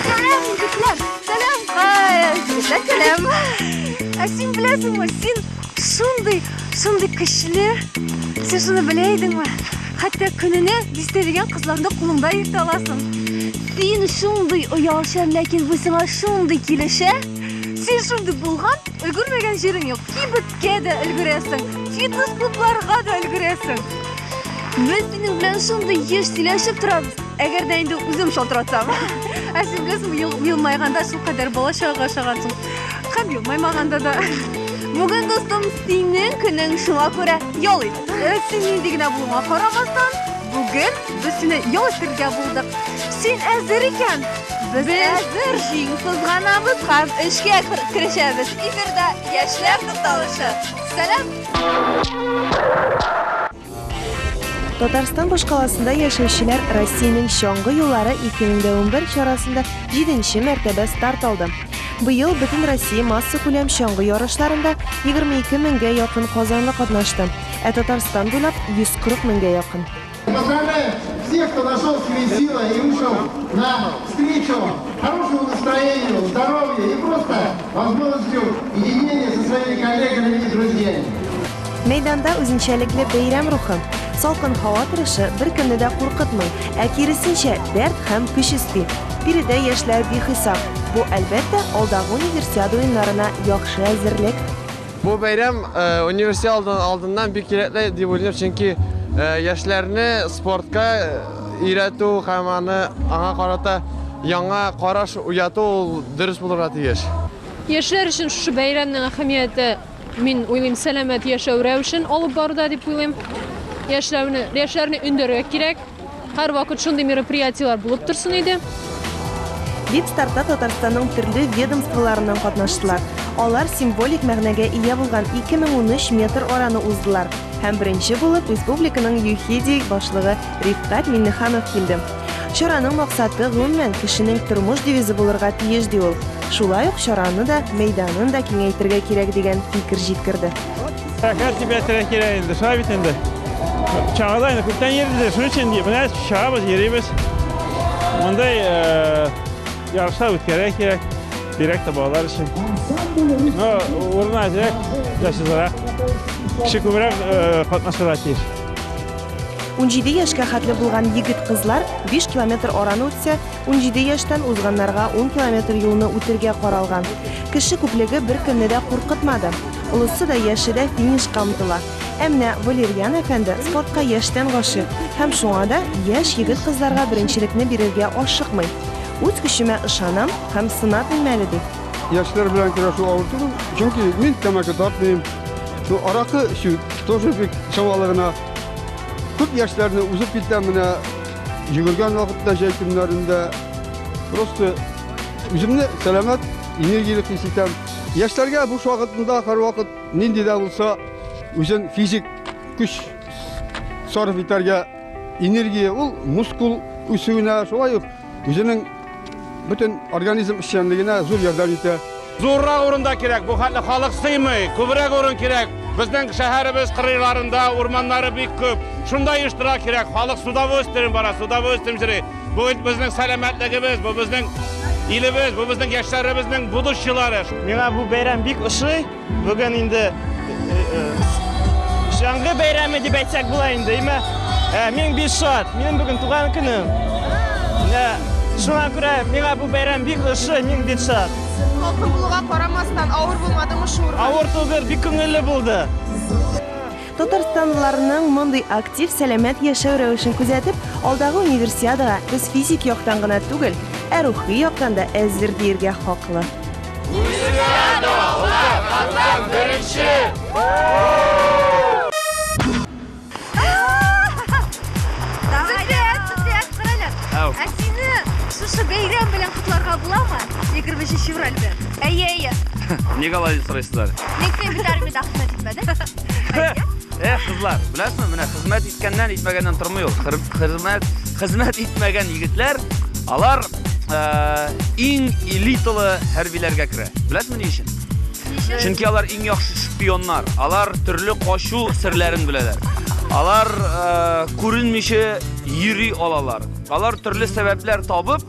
Сәлам, егетләр! Сәлам! Ай, егетләр, сәлам! Ә син беләсеңме, син шундый, шундый көчле. Син шуны белә идеңме? Хәтта көненә дистәләгән кызларны кулыңда йөртә аласың. Син шундый оялчан, ләкин бу сиңа шундый килешә. Син шундый булган, өлгермәгән җирең юк. Кибеткә дә өлгерәсең, фитнес-клубларга да өлгерәсең. Без синең белән шундый еш сөйләшеп торабыз. Әгәр дә инде үзем шалтыратсам. Ә син беләсеңме, елмайганда шулкадәр бала чагага ошагансың. Һәм елмаймаганда да. Бүген, дустым, синең көнең, шуңа күрә ял ит. Э, син нинди генә булуыңа карамастан, бүген без сине ял иттерергә булдык. Син әзер икән, без әзер. Җиң сызганабыз һәм эшкә керешәбез. Эфирда Яшьләр тукталышы. Сәлам! Татарстан башкаласында яшәүчеләр Россиянең чаңгы юллары 2011 чарасында җиденче мәртәбә старт алды. Быел Бөтенроссия массакүләм чаңгы ярышларында 22 меңгә якын казанлы катнашты, ә Татарстан буйлап 140 меңгә якын. Поздравляю всех, кто нашел в себе силы и вышел на встречу хорошему настроению, здоровью и просто возможностью единения со своими коллегами и друзьями. Мәйданда үзенчәлекле бәйрәм рухы. Салкын һава торышы беркемне дә куркытмый, ә киресенчә, дәрт һәм көч өсти. Биредә яшьләр бихисап. Бу, әлбәттә, алдагы Универсиада уеннарына яхшы әзерлек. Бу бәйрәм Универсиада алдыннан бик кирәкле дип уйлыйм, чөнки яшьләрне спортка өйрәтү һәм аны аңа карата яңа караш уяту ул дөрес булырга тиеш. Яшьләр өчен шушы бәйрәмнең әһәмияте, мин уйлыйм, сәламәт яшәү рәвешен алып баруда дип уйлыйм. Яшьләрне, яшьләрне өндәргә кирәк. Һәрвакыт шундый мероприятиеләр булып торсын иде. Вип-стартта Татарстанның төрле ведомстволарыннан катнаштылар. Алар символик мәгънәгә ия булган 2013 метр араны уздылар. Һәм беренче булып республиканың ЮХИДИ башлыгы Рифкать Миңнеханов килде. Чараның максаты, гомумән, кешенең тормыш девизы булырга тиеш, ди ул. Шулай ук чараны да, мәйданын да киңәйтергә кирәк дигән фикер җиткерде. Рәхәт дип әйтергә кирәк инде, шулай бит инде. Чагыда инде күптән йөрде, шуның өчен менә чыгабыз, йөрибез. Мондай э, ярышлар үткәрергә кирәк, бигрәк тә балалар өчен. Но урын әзрәк, яшьләрәк. Кеше күбрәк э, катнашырга тиеш. 17 яшькә хәтле булган егет-кызлар 5 километр араны үтсә, 17 яшьтән узганнарга 10 километр юлны үтергә каралган. Кеше күплеге беркемне дә куркытмады. Олысы да, яше дә финишка омтыла. Ә менә Валерьян әфәнде спортка яшьтән гашыйк һәм шуңа да яшь егет-кызларга беренчелекне бирергә ашыкмый. Үз көчемә ышанам һәм сынатмыйм әле, ди. Яшьләр белән көрәшү авыр түгел, чөнки мин тәмәке тартмыйм. Ну, аракы эчү тоже бик чамалы гына. Күп яшьләрне узып китәм менә йөгергән вакытта җәй көннәрендә. Просто үземне сәламәт, энергияле хис итәм. Яшьләргә буш вакытында һәрвакыт нинди дә булса үзен физик көч сарыф итәргә энергия, ул мускул үсүенә, шулай ук үзенең бөтен организм эшчәнлегенә зур ярдәм итә. Зуррак урында кирәк, бу хәтле халык сыймый, күбрәк урын кирәк. Безнең шәһәребез кырыйларында урманнары бик күп. Шунда оештырырга кирәк, халык с удовольствием бара, с удовольствием йөри. Бу бит безнең сәламәтлегебез, бу безнең илебез, бу безнең яшьләребезнең будущелары. Миңа бу бәйрәм бик ошый. Бүген инде чаңгы бәйрәме дип әйтсәк була инде, әйме? Мин бик шат. Минем бүген туган көнем. Менә шуңа күрә миңа бу бәйрәм бик ошый, мин бик шат. Салкын булуга карамастан, авыр булмадымы шуырга? Авыр түгел, бик күңелле булды. Татарстанлыларның мондый актив, сәламәт яшәү рәвешен күзәтеп, алдагы Универсиадага без физик яктан гына түгел, ә рухи яктан да әзер диергә хаклы. Зөлфият, Зөлфият, карале. Ә сине шушы бәйрәм белән котларга буламы? 23 февраль белән. Әйе, әйе. Ник алай дип сорыйсызлар? Ник син бит армиядә хезмәт итмәдең? Эх, кызлар. Хатын-кызлар, беләсезме, менә хезмәт иткәннән, итмәгәннән тормый ул. Хезмәт, хезмәт итмәгән егетләр, алар э, иң элиталы хәрбиләргә керә. Беләсезме ни өчен? Чөнки алар иң яхшы шпионнар. Алар төрле качу серләрен беләләр. Алар э, күренмичә йөри алалар. Алар төрле сәбәпләр табып,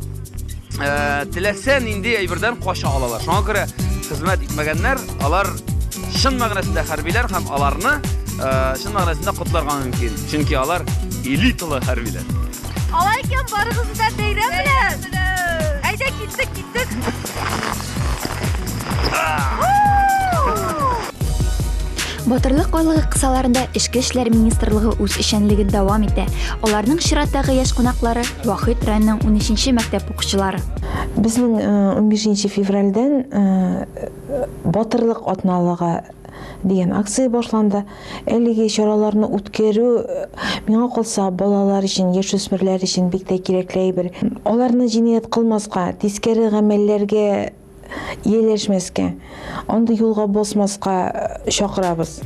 э, теләсә нинди әйбердән кача алалар. Шуңа күрә хезмәт итмәгәннәр, алар чын мәгънәсендә хәрбиләр һәм аларны э, чын мәгънәсендә котларга мөмкин. Чөнки алар элиталы хәрбиләр. Алай икән, барыгызны да бәйрәм белән! Әйдә, киттек, киттек! Батырлык айлыгы кысаларында Эчке эшләр министрлыгы үз эшчәнлеген дәвам итә. Аларның чираттагы яшь кунаклары Вахит районының 13 мәктәп укучылары. Безнең 15 февральдән Батырлык атналыгы дигән акция башланды. Әлеге чараларны үткәрү, миңа калса, балалар өчен, яшүсмерләр өчен бик тә кирәкле әйбер. Аларны җинаять кылмаска, тискәре гамәлләргә ияләшмәскә, андый юлга басмаска чакырабыз.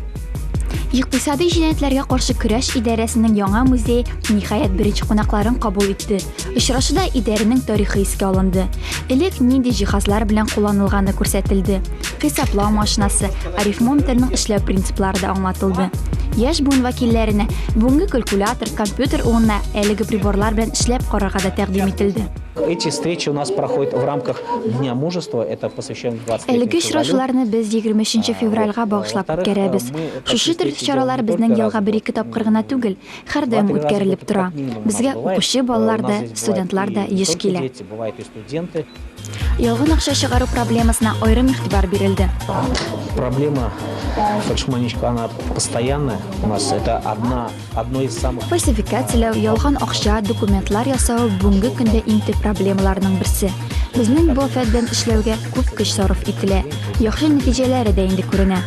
Икътисадый җинаятьләргә каршы көрәш идарәсенең яңа музее ниһаять беренче кунакларын кабул итте. Очрашуда идарәнең тарихы искә алынды. Элек нинди җиһазлар белән кулланылганы күрсәтелде. Хисаплау машинасы, арифмометрның эшләү принциплары да аңлатылды. Яшь буын вәкилләренә бүгенге калькулятор, компьютер урынына әлеге приборлар белән эшләп карарга да тәкъдим ителде. Эти встречи у нас проходят в рамках Дня мужества, это посвящен 23 Әлеге очрашуларны без 23 февральгә багышлап үткәрәбез. Шушы төр чаралар безнең елга бер-ике тапкыр гына түгел, һәрдаим үткәрелеп тора. Безгә укучы балалар да, студентлар да еш килә. Ялган акча чыгару проблемасына аерым игътибар бирелде. Проблема фальшмонетчиков, она постоянная у нас. Это одна, одно из самых... Фальсификацияләү, ялган акча, документлар ясау бүгенге көндә иң төп проблемаларның берсе. Безнең бу афәт белән эшләүгә күп көч сарыф ителә. Яхшы нәтиҗәләре дә инде күренә.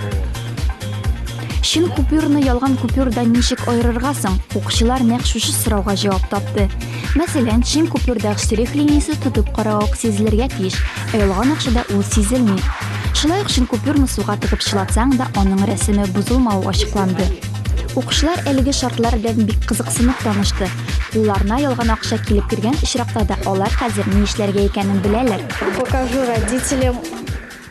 Чын купюрны ялган купюрдан ничек аерырга соң? Укучылар нәкъ шушы сорауга җавап тапты. Мәсәлән, чын купюрдагы штрих линиясе тотып карауга ук сизелергә тиеш, ә ялган акчада ул сизелми. Шулай ук чын купюрны суга тыгып чылатсаң да, аның рәсеме бозылмавы ачыкланды. Укучылар әлеге шартлар белән бик кызыксынып танышты. Кулларына ялган акча килеп кергән очракта да алар хәзер ни эшләргә икәнен беләләр. Покажу родителям,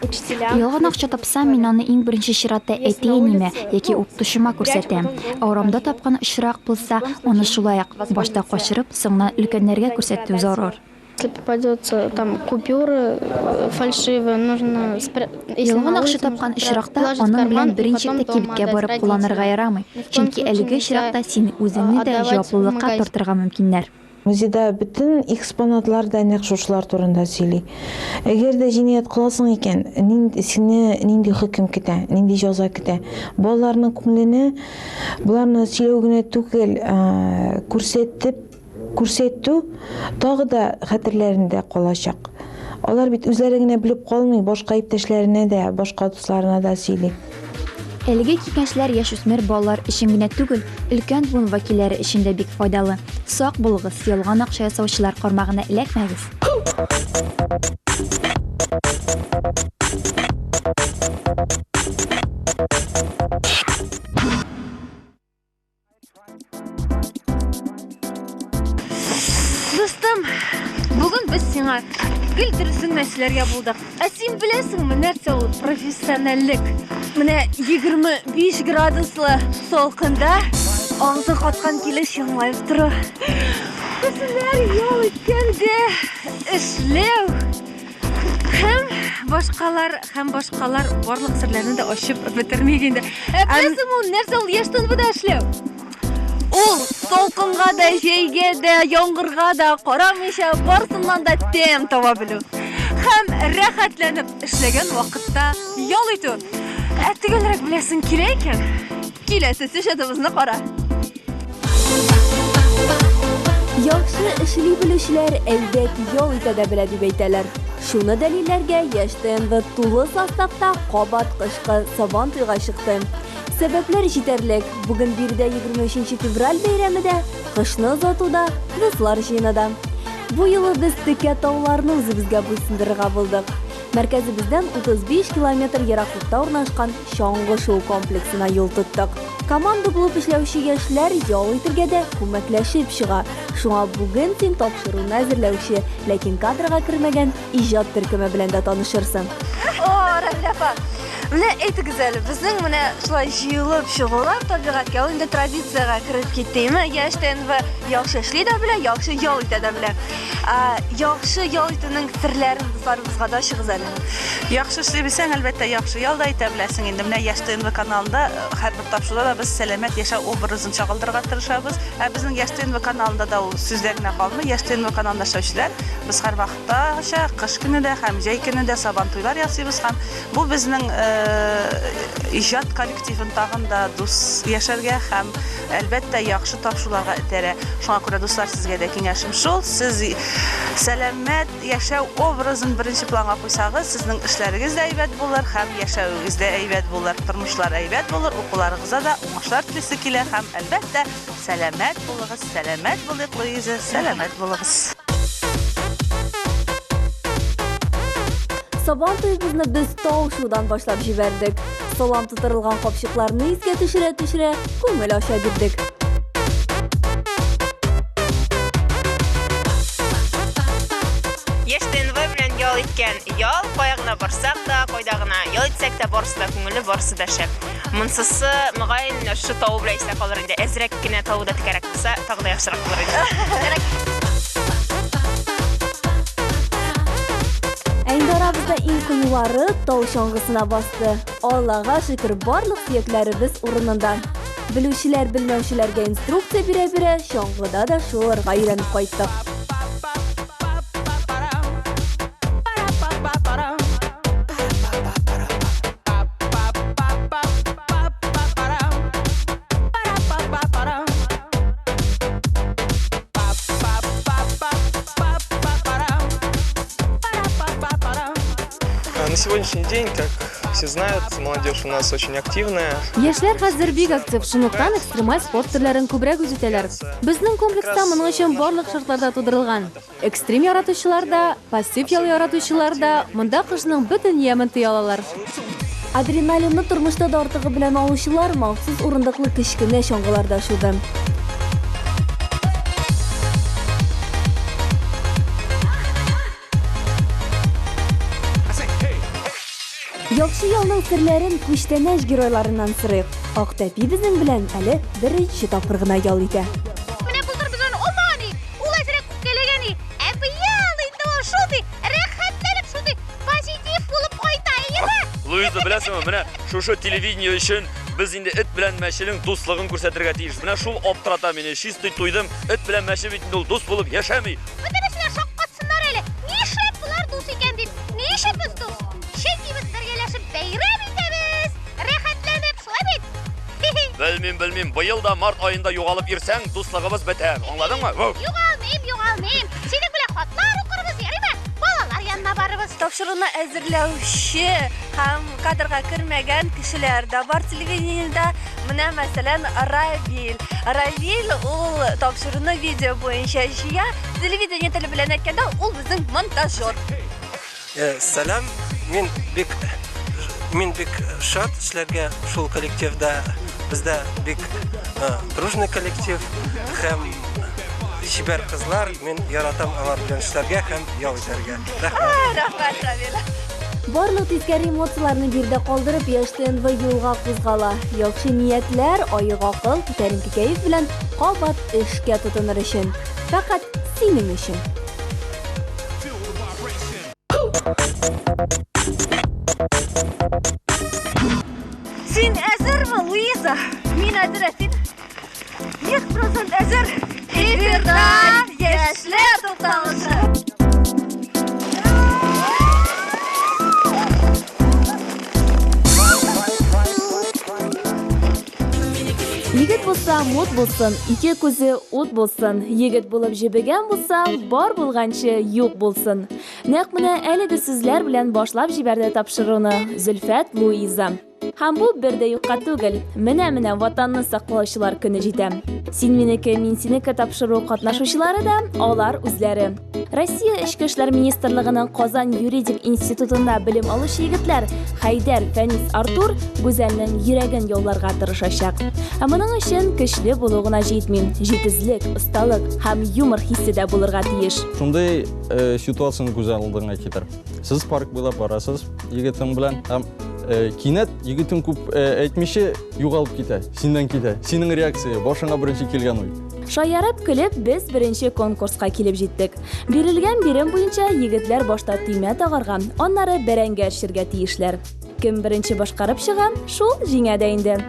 учителям. Ялган акча тапсам, мин аны иң беренче чиратта әти-әниемә яки укытучыма күрсәтәм. Ә урамда тапкан очрак булса, аны шулай ук, башта качырып, соңыннан өлкәннәргә күрсәтү зарур. Если попадется там купюры э, фальшивые, нужно Ялган акча тапкан очракта, аның белән берничек тә кибеткә барып кулланырга ярамый, чөнки әлеге очракта сине үзеңне дә җаваплылыкка тартырга мөмкиннәр. Музейда бөтен экспонатлар да нәкъ шушылар турында сөйли. Әгәр дә җинаять кыласың икән, сине нинди хөкем көтә, нинди җәза көтә. Балаларның күңеленә боларны сөйләү генә түгел, күрсәтеп Күрсәтү тагы да хәтерләрендә калачак. Алар бит үзләре генә белеп калмый, башка иптәшләренә дә, башка дусларына да сөйли. Әлеге киңәшләр яшүсмер балалар өчен генә түгел, өлкән буын вәкилләре өчен дә бик файдалы. Сак булыгыз, ялган акча ясаучылар кармагына эләкмәгез! Дустым, бүген без сиңа гел дөресен генә сөйләргә булдык. Ә син беләсеңме, нәрсә ул профессиональлек? Менә 25 градуслы салкында агызы каткан килеш елмаеп тору. Кешеләр ял иткәндә эшләү һәм башкалар, һәм башкалар барлык серләрне дә ачып бетермик инде. Ә беләсеңме ул нәрсә ул яшь тынбыда эшләү? Ул салкынга да, җәйгә дә, яңгырга да карамыйча барысыннан да тәм таба белү. Һәм рәхәтләнеп эшләгән вакытта ял итү. Ә төгәлрәк беләсең килә икән, киләсе сюжетыбызны кара. Яхшы эшли белүчеләр әйбәт ял итә дә белә дип әйтәләр. Шуны дәлилләргә Яшь ТНВ тулы составта кабат кышкы Сабантуйга чыкты. Сәбәпләр җитәрлек. Бүген биредә 23 февраль бәйрәме дә, кышны озату да, дуслар җыены да. Бу юлы без текә тауларны үзебезгә буйсындырырга булдык. Мәркәзебездән 35 километр ераклыкта урнашкан чаңгы шуу комплексына юл тоттык. Команда булып эшләүче яшьләр ял итергә дә күмәкләшеп чыга. Шуңа бүген син тапшыруны әзерләүче, ләкин кадрга кермәгән иҗат төркеме белән дә танышырсың. О, Равилә апа, менә әйтегез әле, безнең менә шулай җыелып чыгулар табигатькә, ул инде традициягә кереп китте, әйме? Яшь ТНВ яхшы эшли дә белә, яхшы ял итә дә белә. Яхшы ял итүнең серләрен дусларыбызга да ачыгыз әле. Яхшы эшли белсәң, әлбәттә, яхшы ял да итә беләсең инде. Менә Яшь ТНВ каналында э, һәрбер тапшыруда да без сәламәт яшәү образын чагылдырырга тырышабыз. Ә безнең Яшь ТНВ каналында да ул сүздә генә калмый. Яшь ТНВ каналында эшләүчеләр без һәрвакыттагыча кыш көне дә һәм җәй көне дә Сабантуйлар ясыйбыз һәм бу безнең э, иҗат коллективын тагын да дус яшәргә һәм әлбәттә, яхшы тапшыруларга этәрә. Шуңа күрә, дуслар, сезгә дә киңәшем шул, сез сәламәт яшәү образын беренче планга куйсагыз, сезнең эшләрегез дә әйбәт булыр һәм яшәвегез дә әйбәт булыр, тормышлар әйбәт булыр, укуларыгызда да уңышлар телисе килә һәм, әлбәттә, сәламәт булыгыз, сәламәт булыйк, Луиза, сәламәт булыгыз. Сабан туебызны без тау шуудан башлап җибәрдек. Салам тутырылган капчыкларны искә төшерә-төшерә күңел ача бирдек. Яшь ТНВ белән ял иткән ял, кая гына барсак та, кайда гына ял итсәк тә, барысы да күңелле, барысы да шәп. Монсысы, мөгаен, менә шушы тавы белән истә калыр инде. Әзрәк кенә тавы да текәрәк булса, тагы да яхшырак булыр иде. Ә инде арабызда иң кыюлары тау чаңгысына басты. Аллага шөкер, барлык сөякләребез урынында. Белүчеләр белмәүчеләргә инструкция бирә-бирә, чаңгыда да шуырга өйрәнеп кайттык. На сегодняшний день, как все знают, молодежь у нас очень активная. Яшьләр хәзер бик актив, шунлыктан экстремаль спорт төрләрен күбрәк үз итәләр. Безнең комплекста моның өчен барлык шартлар да тудырылган. Экстрим яратучылар да, пассив ял яратучылар да монда кышның бөтен ямен тоя алалар. Адреналинны тормышта да артыгы белән алучылар махсус урындыклы кечкенә чаңгыларда шуды. Яхшы ялның серләрен күчтәнәч геройларыннан сорыйк. Ак тәпи безнең белән әле беренче тапкыр гына ял итә. Менә былтыр без аны алмаган идек. Ул әзрәк үпкәләгән иде. Ә быел инде ул шундый рәхәтләнеп, шундый позитив булып кайта, әйеме? Луиза, беләсеңме, менә шушы телевидение өчен без инде эт белән мәченең дуслыгын күрсәтергә тиеш. Менә шул аптырата мине. Чистый туйдым. Эт белән мәче бит инде ул дус булып яшәми. Бөтенесенә шаккатсыннар әле. Нишләп болар дус икән дип. Ни өчен без дус? Чөнки без бергәләшеп бәйрәм итәбез. Рәхәтләнеп, шулай бит? Белмим, белмим. Быел да март аенда югалып йөрсәң, дуслыгыбыз бетә. Аңладыңмы? Вау! Югалмыйм, югалмыйм. Синең белән хатлар укырбыз, ярыймы? Балалар янына барырбыз. Тапшыруны әзерләүче һәм кадрга кермәгән кешеләр дә бар телевидениедә. Менә, мәсәлән, Равил. Равил ул тапшыруны видео буенча җыя. Телевидение теле белән әйткәндә, ул безнең монтажер. Э, сәлам, мин бик мин бик шат эшләргә шул коллективда. Бездә бик э, дружный коллектив һәм чибәр кызлар. Мин яратам алар белән эшләргә һәм ял итәргә. Рәхмәт. Рәхмәт, Равил. Барлык тискәре эмоцияләрне биредә калдырып, Яшь ТНВ юлга кузгала. Яхшы ниятләр, аек акыл, күтәренке кәеф белән кабат эшкә тотыныр өчен. Фәкать синең өчен. Син әзерме, Луиза? Мин әзер, ә син? 100% әзер. Эфирда яшьләр тукталышы. Егет булса, мут булсын, ике күзе ут булсын. Егет булып җебегән булса, бар булганчы юк булсын. Нәкъ менә әлеге сүзләр белән башлап җибәрде тапшыруны Зөлфәт Луиза. Һәм бу бер дә юкка түгел. Менә-менә Ватанны саклаучылар көне җитә. Син минеке, мин синеке тапшыру катнашучылары да алар үзләре. Россия Эчке эшләр министрлыгының Казан юридик институтында белем алучы егетләр Хәйдәр, Фәнис, Артур Гүзәлнең йөрәген яуларга тырышачак. Ә моның өчен көчле булу гына җитми, җитезлек, осталык һәм юмор хисе дә булырга тиеш. Шундый э, ситуацияне күз алдыңа китер. Сез парк буйлап барасыз егетең белән һәм э, кинәт егетең күп э, әйтмичә югалып китә, синнән китә. Синең реакция, башыңа беренче килгән уй. Шаярып көлеп, без беренче конкурска килеп җиттек. Бирелгән бирем буенча егетләр башта төймә тагарга, аннары бәрәңге әрчергә тиешләр. Кем беренче башкарып чыга, шул җиңә дә инде.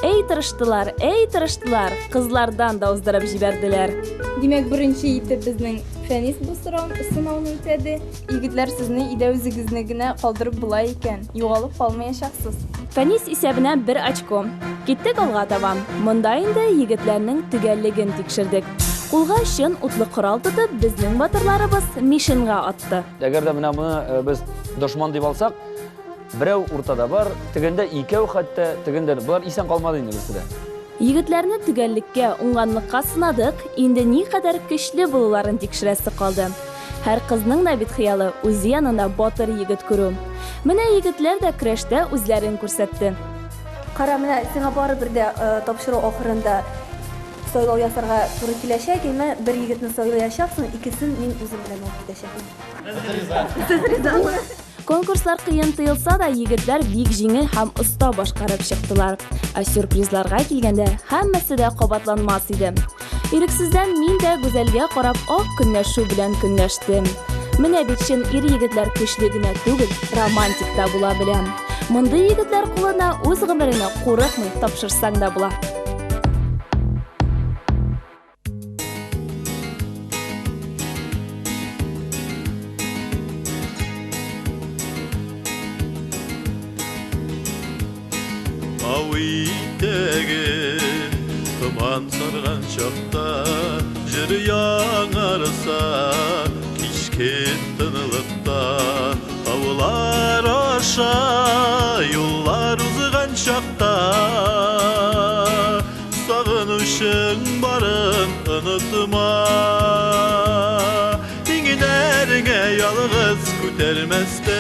Әй тырыштылар, әй тырыштылар, кызлардан да уздырып җибәрделәр. Димәк, беренче итеп безнең Фәнис бу сынауны үтәде. Егетләр, сезне өйдә үзегезне генә калдырып була икән, югалып калмаячаксыз. Фәнис исәбенә бер очко. Киттек алга таба. Монда инде егетләрнең төгәллеген тикшердек. Кулга чын утлы корал тотып, безнең батырларыбыз мишеньга атты. Әгәр дә менә моны э, без дошман дип алсак, берәү уртада бар, тегендә икәү хәтта, тегендә болар исән калмады инде берсе дә. Егетләрне төгәллеккә, уңганлыкка сынадык, инде никадәр көчле булуларын тикшерәсе калды. Һәр кызның да бит хыялы, үзе янында батыр егет күрү. Менә егетләр дә көрәштә үзләрен күрсәтте. Кара, менә сиңа барыбер дә тапшыру ахырында сайлау ясарга туры киләчәк, әмма бер егетне сайлаячаксың, икесен мин үзем белән алып китәчәкмен. Без риза. Сез ризамы? Конкурслар кыен тоелса да, егетләр бик җиңел һәм оста башкарып чыктылар. Ә сюрпризларга килгәндә, һәммәсе дә кабатланмас иде. Ирексездән мин дә Гүзәлгә карап ак көнләшү белән көнләштем. Менә бит чын ир-егетләр көчле генә түгел, романтик та була белә. Мондый егетләр кулына үз гомереңне курыкмый тапшырсаң да була. Тау итәге томан сарган чакта Җыр яңарса кичке тынлыкта Таулар аша юллар узган чакта Сагынучың барын онытма Иңнәреңә ялгыз күтәрмәстәй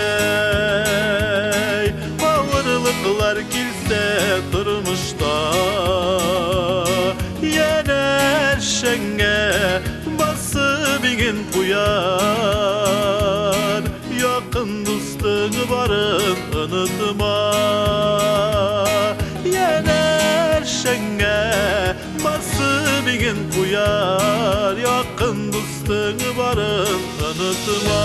Авырлыклар килсә тормышта Янәшәңә басып иген куяр Якын дустың барын онытма Янәшәңә басып иген куяр Якын дустың барын онытма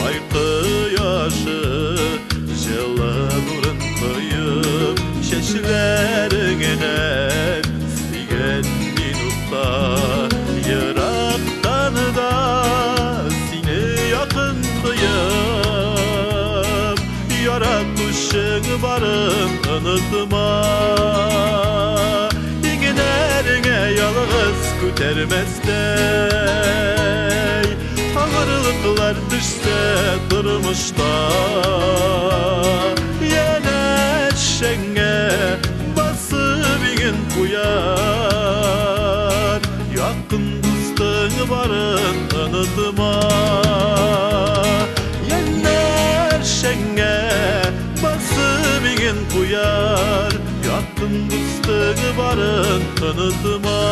Май кояшы җылы нурын коеп Чәчләреңнән сөйгән минутта Ерактан да сине якын тоеп Яратучың барын онытма Иңнәреңә ялгыз күтәрмәстәй Авырлыклар төшсә тормышта Янәшәңә басып иген куяр Якын дустың барын онытма Янәшәңә басып иген куяр Якын дустың барын онытма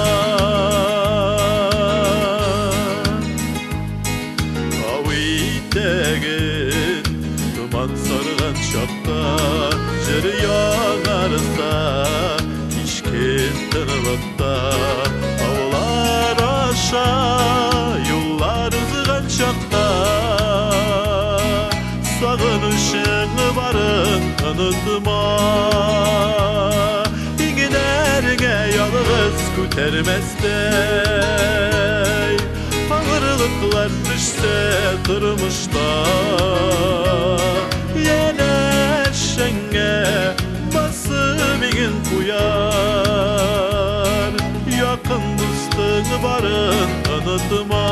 Тау итәген томан сарган чакта Җыр яңарса кичке тынлыкта Таулар аша юллар узган чакта Сагынучың барын онытма Иңнәреңә ялгыз күтәрмәстәй Авырлыклар төшсә тормышта Янәшәңә басып иген куяр Якын дустың барын онытма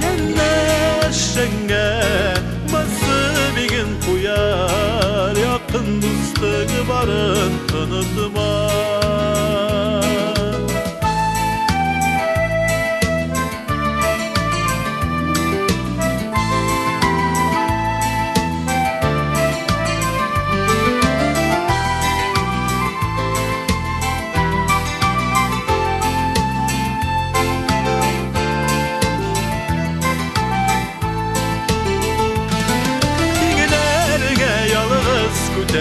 Янәшәңә басып иген куяр Якын дустың барын онытма.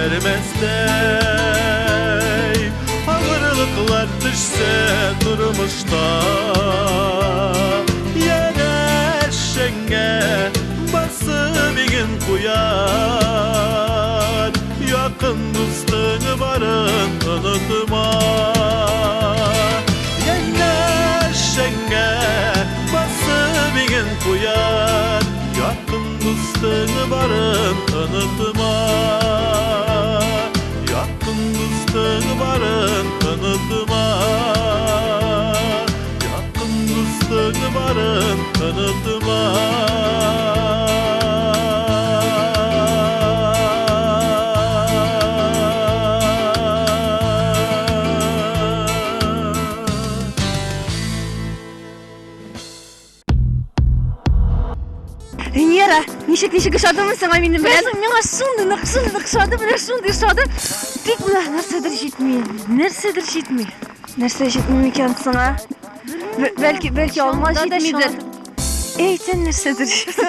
Үзгәрмәстәй. Авырлыклар төшсә тормышта, Янәшәңә басып иген куяр. Якын дустың барын онытма. Янәшәңә басып иген куяр. Якын дустың барын онытма. Якын дустың барын онытма. Якын дустың барын онытма. Венера, ничек ничек ошадымы сиңа минем белән? Беләсең, миңа шундый нык, шундый нык ошады, менә шундый ошады. Тик менә нәрсәдер җитми, нәрсәдер җитми. Нәрсә җитми микән сиңа? Бәлки, бәлки алмаз Чынында да җитмидер. Әйтсәң нәрсәдер җитми.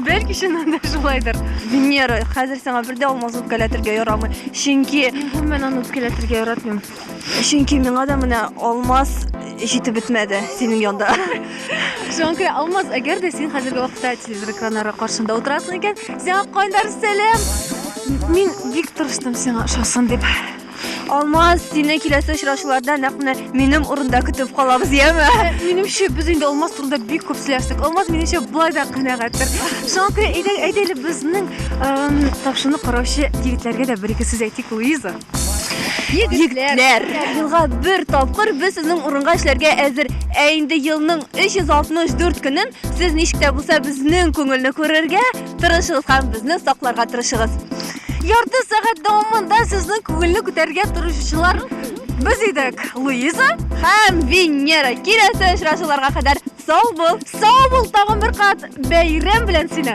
Бәлки чыннан да шулайдыр. Венера, хәзер сиңа бер дә алмаз үпкәләтергә ярамый. Чөнки Мин гомумән аны үпкәләтергә яратмыйм. Чөнки миңа да менә алмаз җитеп бетмәде синең янда. Шуңа күрә Алмаз, әгәр дә син хәзерге вакытта телевизор экраннары каршында утырасың икән, сиңа кайнар сәлам. Мин бик тырыштым сиңа ошасын дип. Алмаз, сине киләсе очрашуларда нәкъ менә минем урында көтеп калабыз, яме? Минемчә, без инде Алмаз турында бик күп сөйләштек. Алмаз минемчә болай да канәгатьтер. Шуңа күрә әйдә, әйдә әле безнең тапшыруны караучы егетләргә дә бер-ике сүз әйтик, Луиза. Егетләр, елга бер тапкыр без сезнең урынга эшләргә әзер. Ә инде елның 364 көнен сез ничек тә булса безнең күңелне күрергә тырышыгыз һәм безне сакларга тырышыгыз. Ярты сәгать дәвамында сезнең күңелне күтәрергә тырышучылар без идек. Луиза һәм Венера. Киләсе очрашуларга кадәр сау бул. Сау бул, тагын бер кат бәйрәм белән сине.